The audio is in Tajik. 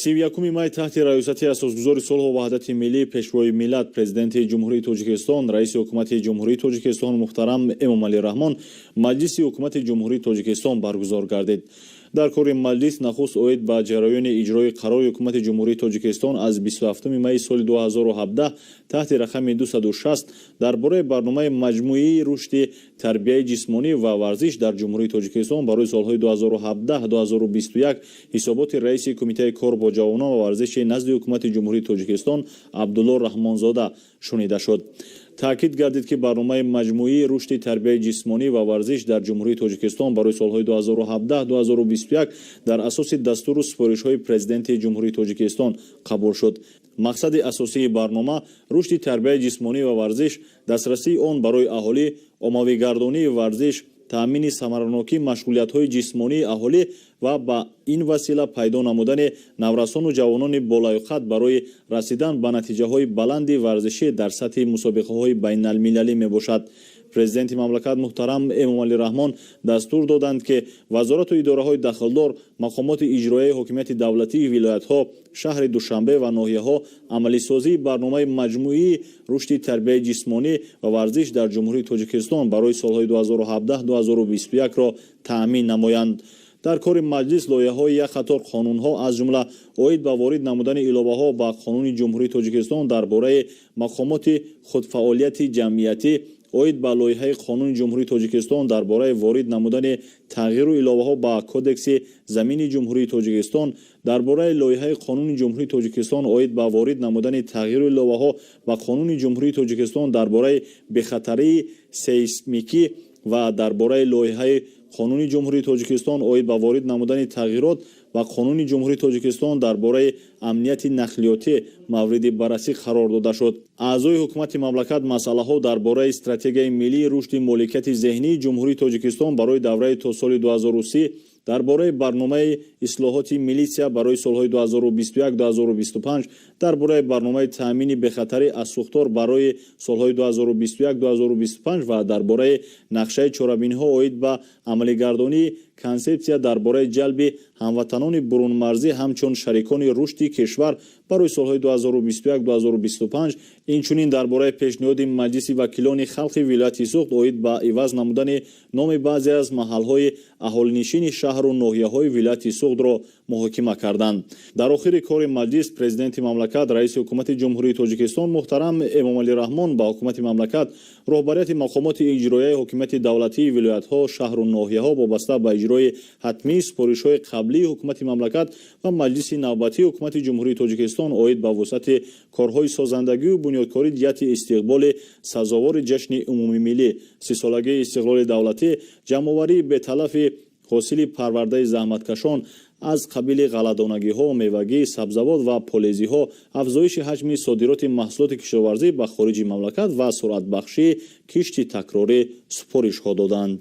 31 май таҳти раёсати Асосгузори сулҳу ваҳдати миллӣ, Пешвои миллат, Президенти Ҷумҳурии Тоҷикистон, Раиси Ҳукумати Ҷумҳурии Тоҷикистон муҳтарам Эмомалӣ Раҳмон Маҷлиси Ҳукумати Ҷумҳурии Тоҷикистон баргузор гардид. Дар кори маҷлис нахуст оид ба ҷараёни иҷрои қарори Ҳукумати Ҷумҳурии Тоҷикистон аз 27 майи соли 2017 таҳти рақами 260 дар бораи барномаи маҷмӯии рушди тарбияи ҷисмонӣ ва варзиш дар Ҷумҳурии Тоҷикистон барои солҳои 2017-2021 ҳисоботи раиси Кумитаи кор бо ҷавонон ва варзиши назди Ҳукумати Ҷумҳурии Тоҷикистон Абдулло Раҳмонзода шунида шуд. Таъкид гардид, ки барномаи маҷмӯии рушди тарбияи ҷисмонӣ ва варзиш дар Ҷумҳурии Тоҷикистон барои солҳои 2017-2021 дар асоси дастуру супоришҳои Президенти Ҷумҳурии Тоҷикистон қабул шуд. Мақсади асосии барнома рушди тарбияи ҷисмонӣ ва варзиш, дастрасии он барои аҳолӣ, оммавигардонии варзиш, таъмини самаранокии машғулиятҳои ҷисмонии аҳолӣ ва ба ин васила пайдо намудани наврасону ҷавонони болаёқат барои расидан ба натиҷаҳои баланди варзишӣ дар сатҳи мусобиқаҳои байналмилалӣ мебошад. Президенти мамлакат муҳтарам Эмомалӣ Раҳмон дастур доданд, ки вазорату идораҳои дахлдор, мақомоти иҷроияи ҳокимияти давлатии вилоятҳо, шаҳри Душанбе ва ноҳияҳо амалисозии барномаи маҷмӯии рушди тарбияи ҷисмонӣ ва варзиш дар Ҷумҳурии Тоҷикистон барои солҳои 2017-2021-ро таъмин намоянд. Дар кори маҷлис лоиҳаҳои як қатор қонунҳо, аз ҷумла оид ба ворид намудани иловаҳо ба Қонуни Ҷумҳурии Тоҷикистон дар бораи мақомоти худфаъолияти ҷамъиятӣ, оид ба лоиҳаи Қонуни Ҷумҳурии Тоҷикистон дар бораи ворид намудани тағйиру иловаҳо ба Кодекси замини Ҷумҳурии Тоҷикистон, дар бораи лоиҳаи Қонуни Ҷумҳурии Тоҷикистон оид ба ворид намудани тағйиру иловаҳо ба Қонуни Ҷумҳурии Тоҷикистон дар бораи бехатарии сейсмикӣ ва дар бораи лоиҳаи Қонуни Ҷумҳурии Тоҷикистон оид ба ворид намудани тағйирот ба Қонуни Ҷумҳурии Тоҷикистон дар бораи амнияти нақлиётӣ мавриди баррасӣ қарор дода шуд. Аъзои ҳукумати мамлакат масъалаҳо дар бораи стратегияи миллии рушди моликияти зеҳнии Ҷумҳурии Тоҷикистон барои давраи то соли 2030, дар бораи барномаи ислоҳоти милитсия барои солҳои 2021-2025, дар бораи барномаи таъмини бехатарӣ аз сӯхтор барои солҳои 2021-2025 ва дар бораи нақшаи чорабиниҳо оид ба амалигардонии консепсия дар бораи ҷалби ҳамватанони бурунмарзӣ ҳамчун шарикони рушди кишвар барои солҳои 2021-2025, инчунин дар бораи пешниҳоди Маҷлиси вакилони халқи вилояти Суғд оид ба иваз намудани номи баъзе аз маҳалҳои аҳолинишини шаҳру ноҳияҳои вилояти Суғдро муҳокима карданд. Дар охири кори маҷлис Президенти мамлакат, Раиси Ҳукумати Ҷумҳурии Тоҷикистон муҳтарам Эмомалӣ Раҳмон ба ҳукумати мамлакат, роҳбарияти мақомоти иҷроияи ҳокимияти давлатии вилоятҳо, шаҳру ноҳияҳо вобаста ба иҷрои ҳатмии супоришҳои қаблии ҳукумати мамлакат ва маҷлиси навбатии Ҳукумати Ҷумҳурии Тоҷикистон оид ба вусъати корҳои созандагию бунёдкорӣ ҷиҳати истиқболи сазовори ҷашни умумимиллӣ, 30-солагии истиқлоли давлатӣ, ҷамъоварии беталафи ҳосили парвардаи заҳматкашон аз қабили ғалладонагиҳо, мевагӣ, сабзавот ва полезиҳо, афзоиши ҳаҷми содироти маҳсулоти кишоварзӣ ба хориҷи мамлакат ва суръатбахшии кишти такрорӣ супоришҳо доданд.